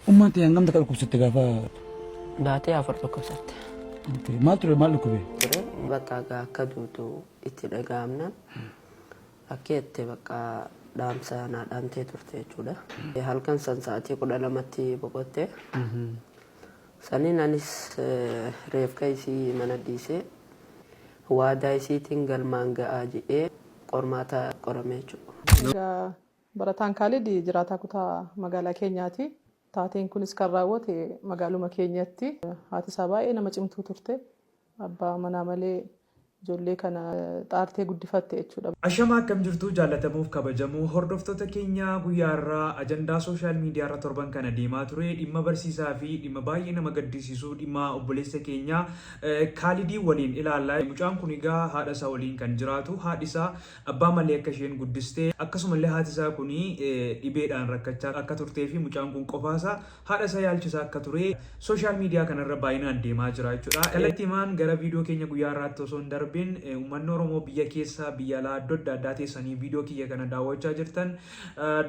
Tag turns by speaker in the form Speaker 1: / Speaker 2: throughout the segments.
Speaker 1: Ummaan tee hangam takka dhukkubsatte gaafa?
Speaker 2: Baatee 4 dhukkubsatte.
Speaker 1: Maal ture, maal dhukkube?
Speaker 2: Ture bakka egaa akka duutu itti dhaga'amnaan akka jette bakka dhaamsa naa dhaamtee turte jechuudha. Halkan san sa'aatii 12tti boqotte. Saniin anis reefka isii mana dhiisee waadaa isiitiin galmaan ga'aa jedhee qormaata qorame jechuudha.
Speaker 3: Egaa barataan Kaalid jiraataa kutaa magaalaa keenyaati. Taateen kunis kan raawwate magaaluma keenyatti. Haati isaa baay'ee nama cimtuu turte. Abbaa manaa malee ijoollee kana xaartee guddifatte jechuudha.
Speaker 4: Ashamaa, akkam jirtu jaallatamuuf kabajamoo hordoftoota keenya? Guyyaa irraa ajandaa social media irra torban kana deemaa ture, dhimma barsiisaa fi dhimma baay'ee nama gaddisiisu, dhimma obboleessa keenya Kaalidii waliin ilaalla. Mucaan kun egaa haadha isaa waliin kan jiraatu, haadhi isaa abbaa malee akka isheen guddiste, akkasumallee haati isaa kun dhibeedhaan rakkachaa akka turtee fi mucaan kun qofaasaa haadha isaa yaalchisaa akka ture social media kanarra baay'inaan deemaa jira jechuudha. Kallattiimaan gara viidiyoo keenya guyyaa har'aatti osoo hin darbin, uummanni Oromoo biyya keessa, biyya alaa, iddoo adda addaa teessanii viidiyoo kiyya kana daawwachaa jirtan,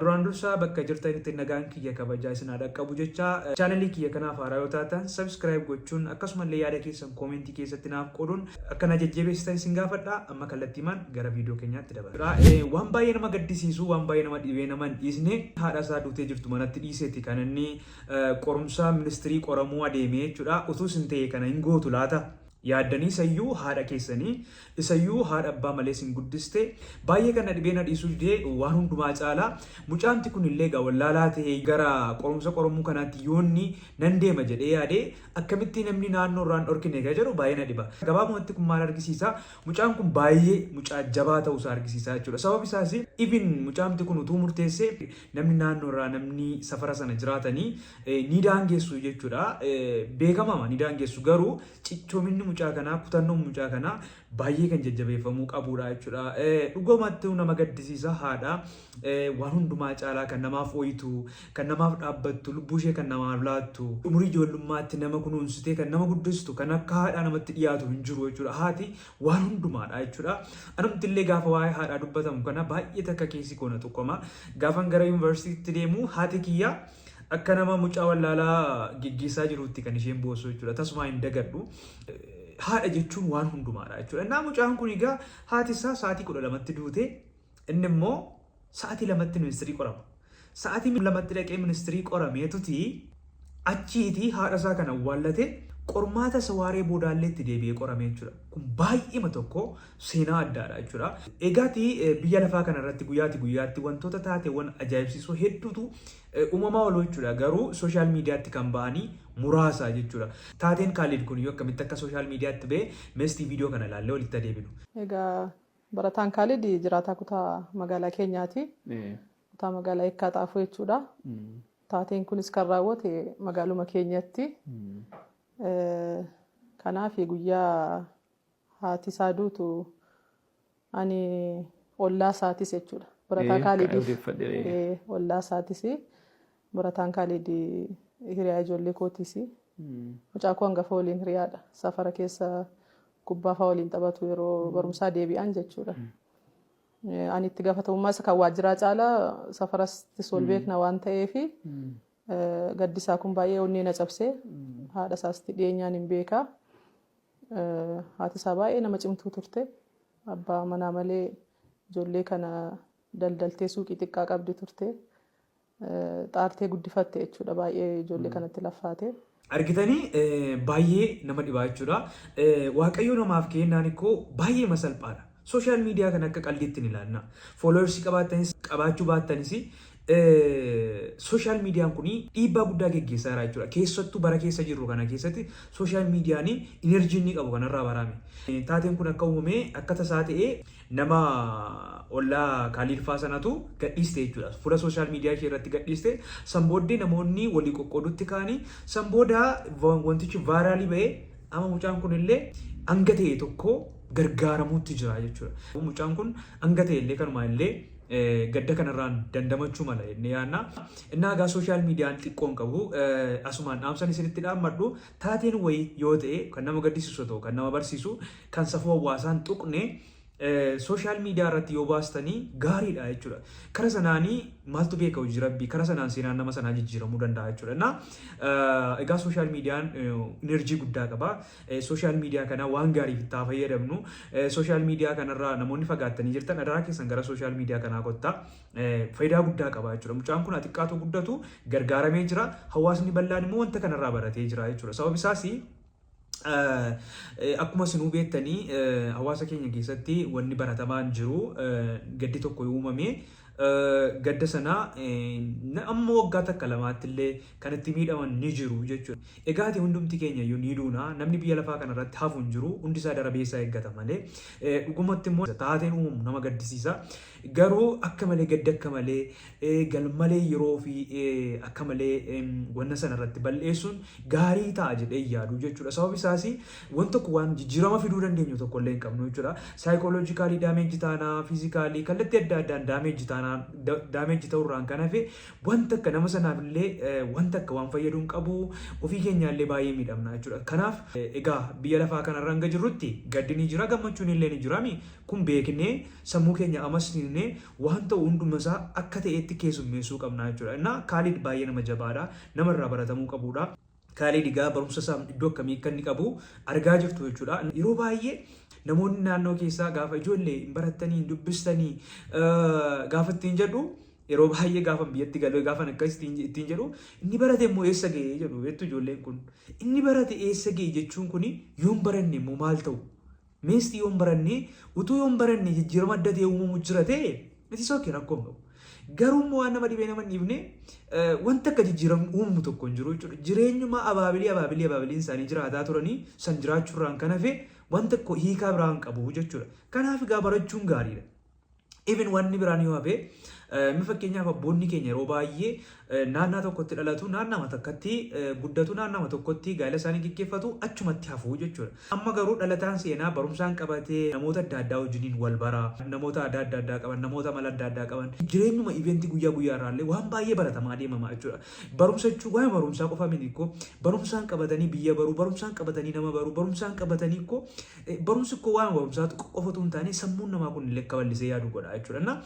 Speaker 4: duraan dursaa bakka jirtanitti nagaan kiyya kabajaa isin haa dhaqqabu jecha, chaanalii kiyya kanaaf haaraa yoo taatan subscribe gochuun, akkasumallee yaada keessan koomentii keessatti naaf qooduun akka na jajjabeessitan isin gaafadha. Amma kallattiimaan gara viidiyoo keenyaatti dabarra. Waan baay'ee nama gaddisiisu, waan baay'ee nama dhibee nama hin dhiisne, haadha isaa duutee jirtu manatti dhiiseeti kan inni qorumsa ministirii qoramuu adeeme jechuudha. Utuu isin ta'e kana hin gootu laata? Yaaddanii isayyuu haadha keessanii, isayyuu haadha abbaa malee isin guddiste. Baay'ee kan na dhibee na dhiisuu didee waan hundumaa caalaa, mucaamti kun illee egaa wallaalaa ta'ee gara qorumsa qoramuu kanaatti yoonni nan deema jedhee yaade, akkamitti namni naannoo irraan dhorkine kan jedhu baay'ee na dhiba. Gabaabumatti kun maal argisiisa? Mucaan kun baay'ee mucaa jabaa ta'uu isaa argisiisa jechuudha. Sababni isaas even mucaamti kun utuu murteessee namni naannoo irraa, namni safara sana jiraatanii ni daangessu jechuudha. Beekamaama ni daangessu, garuu cichoominni mucaa kanaa, kutannoon mucaa kanaa baay'ee kan jajjabeeffamuu qabudha jechuudha. Dhugumatti nama gaddisiisa, haadha waan hundumaa caalaa kan namaaf ooyitu, kan namaaf dhaabbattu, lubbuu ishee kan namaaf laattu, umurii ijoollummaatti nama kunuunsitee kan nama guddistu, kan akka haadhaa namatti dhiyaatu hin jiru jechuudha. Haati waan hundumaadha jechuudha. Anumti illee gaafa waa'ee haadhaa dubbatamu kana baay'ee takka keessi koo na tuqama. Gaafan gara yuunivarsiitiitti deemu haati kiyya akka nama mucaa wallaalaa geggeessaa jiruutti kan isheen boossu jechuudha. Tasumaa hin dagadhu. Haadha jechuun waan hundumaadha jechuudha. Innaa mucaan kun egaa haati isaa sa'aatii 12tti duute, inni immoo sa'aatii 2tti ministirii qorama. Sa'aatii 2tti dhaqee ministirii qorameetuti achiitii haadha isaa kana awwaallate, qormaata isa waaree boodaallee itti deebi'ee qorame jechuudha. Kun baay'eema tokko seenaa addaadha jechuudha. Egaati biyya lafaa kana irratti guyyaati guyyaatti wantoota taateewwan ajaa'ibsiisoo hedduutu uumamaa oolu jechuudha. Garuu sooshaal miidiyaatti kan ba'anii muraasa jechuudha. Taateen Kaalid kun iyyuu akkamitti akka sooshaal miidiyaatti ba'e meestii viidiyoo kana ilaallee walitti adeeminu.
Speaker 3: Egaa barataan Kaalid jiraataa kutaa magaalaa keenyaati. Kutaa magaalaa Eekkaa Xaafoo jechuudha. Taateen kunis kan raawwate magaaluma keenyatti. Kanaaf guyyaa haati isaa duutu ani ollaa isaatis jechuudha. Barataa Kaalidiif ollaa isaatis, barataan Kaalid hiriyaa ijoollee kootiis. Mucaa koo hangafa waliin hiriyaadha. Safara keessa kubbaa fa'aa waliin taphatu yeroo barumsaa deebi'an jechuudha. Ani itti gaafatamummaa isa kan waajjiraa caalaa safarastis wal beekna waan ta'eef, gaddi isaa kun baay'ee onnee na cabse. Haadha isaas dhiyeenyaan hin beeka. Haati isaa baay'ee nama cimtuu turte. Abbaa manaa malee ijoollee kana daldaltee suuqii xiqqaa qabdi turte. Xaartee guddifatte jechuudha, baay'ee ijoollee kanatti laffaate.
Speaker 4: Argitanii, baay'ee nama dhibaa jechuudha. Waaqayyo namaaf kennaan ikkoo baay'ee salphaadha. Social media kana akka qaldiitti ni ilaalla. Followersii qabaattanis qabaachuu baattanis, social mediaan kun dhiibbaa guddaa geggeessaa jira jechuudha. Keessattuu bara keessa jirru kana keessatti social mediaan energy inni qabu kanarraa barame. Taateen kun akka uumame akka tasaa ta'ee nama ollaa Kaaliilfaa sanatu gadhiiste jechuudha. Fuula social media ishee irratti gadhiiste. San booddee namoonni walii qoqqoodutti ka'anii, san booda wantichi viralii ba'ee, amma mucaan kun illee hanga ta'e tokko gargaaramuutti jira jechuudha. Mucaan kun hanga ta'e illee kanuma illee gadda kanarraan dandamachuu mala jennee yaadna. Innaa egaa social mediaan xiqqoon qabu, asumaan dhaamsan isinitti dhaammadhu, taateen wayii yoo ta'e, kan nama gaddisiisu ta'u, kan nama barsiisu, kan safuu hawaasaan tuqne Social media irratti yoo baastanii gaariidha jechuudha. Kara sanaanii maaltu beeka, hojii rabbii, kara sanaan seenaan nama sanaa jijjiiramuu danda'a jechuudha. Na egaa social mediaan energy guddaa qaba. Social media kana waan gaariif itti haa fayyadamnu. Social media kanarraa namoonni fagaattanii jirtan, adaraa keessan gara social media kanaa kottaa, faayidaa guddaa qaba jechuudha. Mucaan kun xiqqaatu guddatu gargaaramee jira. Hawaasni bal'aan immoo wanta kanarraa baratee jira jechuudha. Sababni isaas, akkuma isinuu beektanii, hawaasa keenya keessatti wanni baratamaan jiru, gaddi tokko yoo uumame, gadda sana amma waggaa takka lamaatti illee kan itti miidhaman ni jiru jechuudha. Egaa ati hundumti keenya iyyuu ni duuna. Namni biyya lafaa kanarratti hafu hin jiru, hundi isaa darabee isaa eeggata malee. Dhugumatti immoo taateen uumamu nama gaddisiisa. Garuu akka malee gaddi, akka malee galmalee yeroo fi akka malee wanna sana irratti balleessuun gaarii ta'a jedhee yaadu jechuudha. Sababni isaas, waan tokko waan jijjiirama fiduu dandeenyu tokko illee hin qabnu jechuudha. Psychologically damage taanaa, physically kallattii adda addaan damage taanaa, damage ta'urraan kan hafe wanta akka nama sanaaf illee wanta akka waan fayyaduu hin qabu, ofii keenyaallee baay'ee miidhamna jechuudha. Kanaaf egaa biyya lafaa kanarra hanga jirrutti gaddi ni jira, gammachuun illee ni jira. Kun beeknee, sammuu keenya amansiisnee, waan ta'u hundumasaa akka ta'etti keessummeessuu qabna jechuudha. Innaa Kaalid baay'ee nama jabaadha. Namarraa baratamuu qabudha. Kaalid egaa barumsa isaa iddoo akkamii akka inni qabu argaa jirtu jechuudha. Yeroo baay'ee namoonni naannoo keessaa gaafa "Ijoollee, hin barattanii, hin dubbistanii?" gaafa ittiin jedhu, yeroo baay'ee gaafa biyyatti galee gaafa akkas ittiin jedhu, "Inni barate immoo eessa ga'ee?" jedhu. Beektu, ijoolleen kun "Inni barate eessa ga'e?" jechuun kuni, yoon baranne immoo maal ta'u? Meestii yoon baranne, utuu yoon baranne jijjiirama adda ta'e uumamu jira ta'e, miti sookee rakkoo hin qabu. Garuu immoo waan nama dhibee nama hin dhiifne, wanta akka jijjiiramni uumamu tokko hin jiru jechuudha. Jireenyuma abaabilii abaabiliin isaanii jiraataa turanii san jiraachuurraan kan hafe wanta tokko hiikaa biraa hin qabu jechuudha. Kanaaf egaa barachuun gaariidha. Even wanni biraan yoo hafe, mi fakkeenyaaf abboonni keenya yeroo baay'ee naannaa tokkotti dhalatu, naannama tokkotti guddatu, naannama tokkotti gaa'ela isaanii gaggeeffatu, achumatti hafu jechuudha. Amma garuu dhalataan seenaa barumsaan qabatee namoota adda addaa wajjiniin wal bara, namoota adda adda addaa qaban, namoota mala adda addaa qaban, jireenyuma eventii guyyaa guyyaa irraallee waan baay'ee baratamaa deemama jechuudha. Barumsa jechuun waa'ee barumsaa qofa miti koo, barumsaan qabatanii biyya baruu, barumsaan qabatanii nama baruu, barumsaan qabatanii koo, barumsi koo waan barumsaa qofatu hin taane, sammuun namaa kun illee akka bal'isee yaadu godha jechuudha.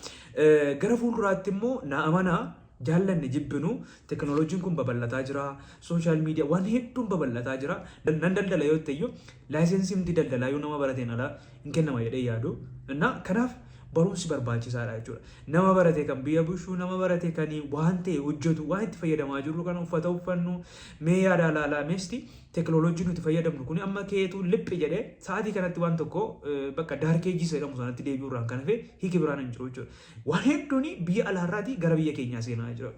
Speaker 4: Gara fuulduraatti immoo na amanaa, jaallanne jibbinu, teknooloojiin kun babal'ataa jira. Social media waan hedduun babal'ataa jira. Nan daldala yoo ta'e iyyuu, licensii miti daldalaa yoo nama barateen ala hin kennama jedhee yaadu. Kanaaf barumsi barbaachisaadha jechuudha. Nama barate kan biyya bulchuu, nama barate kan waan ta'e hojjetu, waan itti fayyadamaa jirru kan uffata uffannu, mee yaada ilaalaa, meesti teknooloojii nuti fayyadamnu kun amma keetu liphi jedhee sa'aatii kanatti waan tokko bakka dark ages jedhamu sanatti deebi'uurraan kan hafe hiiki biraan hin jiru jechuudha. Waan hedduun biyya alaarraatii gara biyya keenyaa seenaa jira.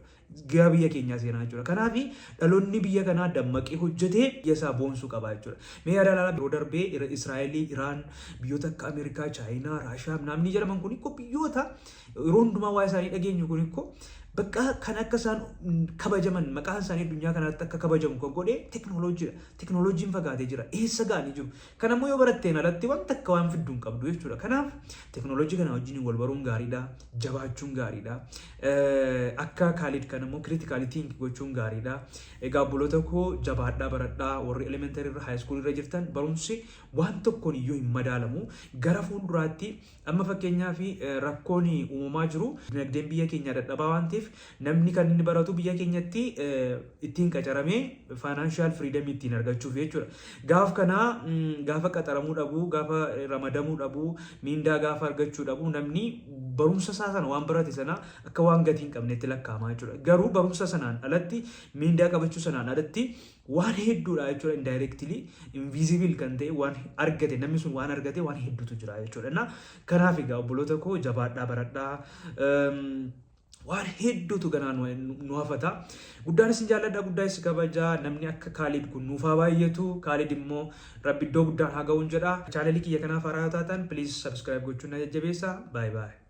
Speaker 4: Gara biyya keenyaa seenaa jechuudha. Kanaaf dhaloonni biyya kanaa dammaqee hojjetee biyya isaa boonsuu qaba jechuudha. Mee yaada ilaalaa, yeroo darbee Israa'elii, Iraan, biyyoota akka Ameerikaa, Chaayinaa, Raashiyaa namni jedhaman kun biyyoota yeroo hundumaa waa'ee isaanii dhageenyu kun bakka kan akka isaan kabajaman, maqaan isaanii addunyaa kanatti akka kabajamu kan godhe teknooloojiidha. Teknooloojiin fagaatee jira. Eessa ga'anii jiru? Kanammoo yoo baratteen alatti wanta akka waan fidduu hin qabdu jechuudha. Kanaaf teknooloojii kana wajjin wal baruun gaariidha. Jabaachuun gaariidha. Akka Kaalid kan immoo critically think gochuun gaariidha. Egaa obboloota koo, jabaadhaa, baradhaa. Warri elementary irra, high school irra jirtan, barumsi waan tokkoon iyyuu hin madaalamu. Gara fuulduraatti amma fakkeenyaaf rakkoon uumamaa jiru, dinagdeen biyya keenyaa dadhabaa waan ta'eef, namni kan inni baratu biyya keenyatti ittiin qacaramee financial freedomii ittiin argachuuf jechuudha. Gaaf kanaa gaafa qaxaramuu dhabuu, gaafa ramadamuu dhabuu, miindaa gaafa argachuu dhabuu, namni barumsa isaa sana, waan barate sana akka waan gatii hin qabnetti lakkaa'ama jechuudha. Garuu barumsa sanaan alatti, miindaa qabachuu sanaan alatti waan hedduudha jechuudha. Indirectly invisible kan ta'e waan argate, namni sun waan argate waan hedduutu jira jechuudha. Kanaaf egaa obboloota koo, jabaadhaa, baradhaa. Waan hedduutu ganaa nu hafata. Guddaan isin jaalladha, guddaa isin kabajaa. Namni akka Kaalid kun nuufaa baay'atu. Kaalid immoo rabbi iddoo guddaan haa ga'uun jedha. Channelii kiyya kanaaf haaraa taatan, please subscribe gochuun na jajjabeessa. Bye bye.